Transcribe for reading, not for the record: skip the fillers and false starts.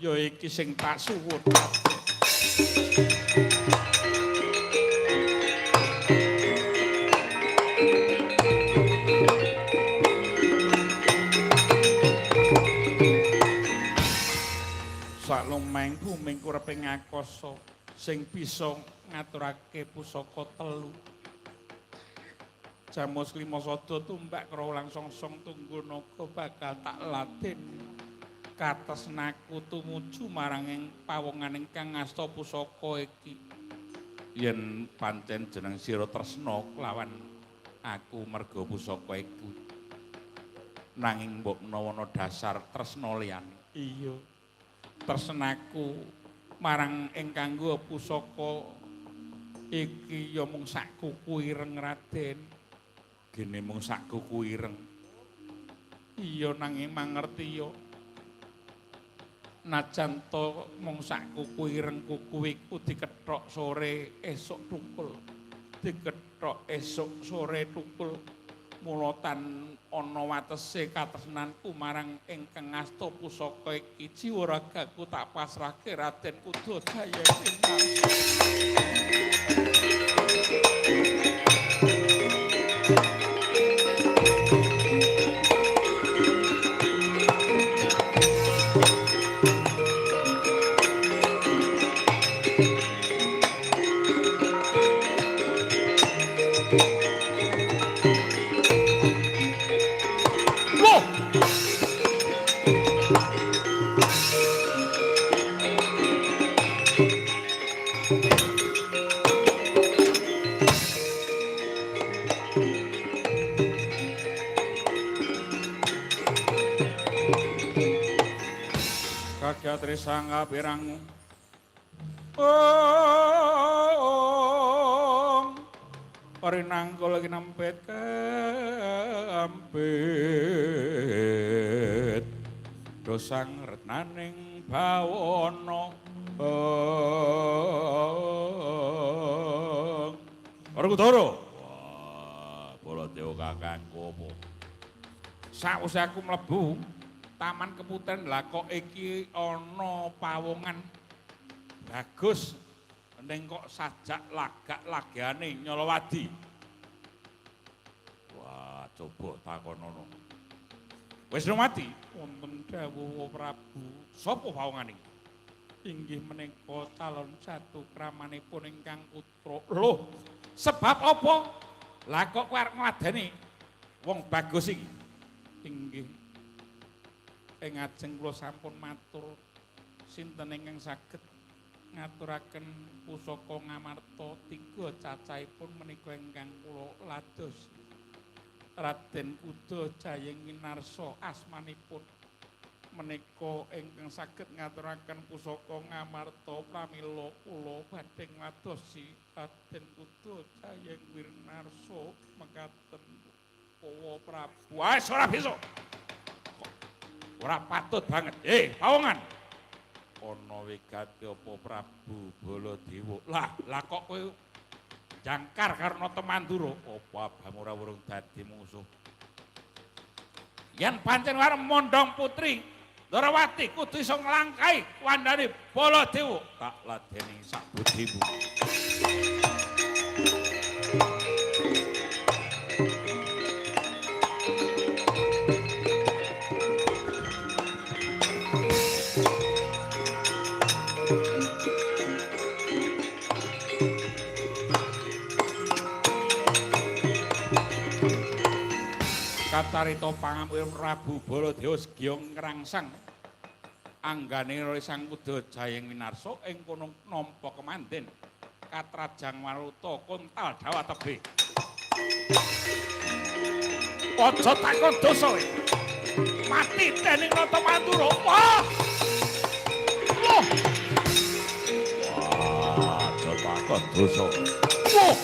Ya iki sing tak suwun. Saklumeng buming kureping akasa sing bisa ngaturake pusaka telu. Jamus lima sada tumbak karo langsung tunggu naga bakal tak laden. Katresnaku tumuju marang ing pawongan ingkang ngasta pusaka iki. Yen pancen jeneng sira tresna kelawan aku merga pusaka iku. Nanging mbok menawa ana dasar tresna liyane. Iya. Tresnaku marang ingkang nggawa pusaka iki ya mung sak kuku ireng Raden. Gene mung sak kuku ireng. Iya nanging mangerti ya. Najan to mung sak kuku ireng kuku iku dikethok sore esuk tukul. Dikethok esuk sore tukul. Mula tan ana watese katresnanku marang ingkang ngasta pusaka iki jiwa ragaku tak pasrahke Raden Kudajaya Winarsa. Loh! Kagyatri sangga pirang Om Parinangkul lagi nampet kampit dosang retnaning bawana. Werkudara. Wah, Baladewa kakangku apa? Sawise aku mlebu Taman Keputen lah kok iki ana pawongan bagus ning kok sajak lagak lagane Nyolowadi. Wah, coba takonono. Wis mati wonten dawuh Prabu. Sapa pawongane? Inggih menika calon satu kramanipun ingkang putra. Loh, sebab apa? Lah kok kowe arep ngladeni wong bagus iki? Inggih. Ing ajeng kula sampun matur sinten ingkang saged ngaturaken pusaka Ngamarta tiga cacahipun menika ingkang kula lados. Raden Kudajaya Winarsa asmanipun menika ingkang saged ngaturaken pusaka Ngamarta pramila kula badhe ngladosi Raden Kudajaya Winarsa mekaten Bawa Prabu. Wes ora bisa. Ora patut banget. Pawongan. Ana wigati apa Prabu Baladewa? Lah, lah kok kowe jangkar karo Nata Mandura? Apa abang ora wurung dadi musuh? Yen pancen arep mondhong putri Ndorowati kudu iso nglangkai wandane Baladewa. Tak ladeni sak budimu. Kacarita pangampun Prabu Baladewa segiya ngrangsang anggane Sang Kudajaya Winarsa ing kono nampa kemanden katrajang maruta kontal dawa tebih. Aja takon dosa kowe. Mati dening Nata Mandura. Wah! Loh! Wah, aja takon dosa. Wah!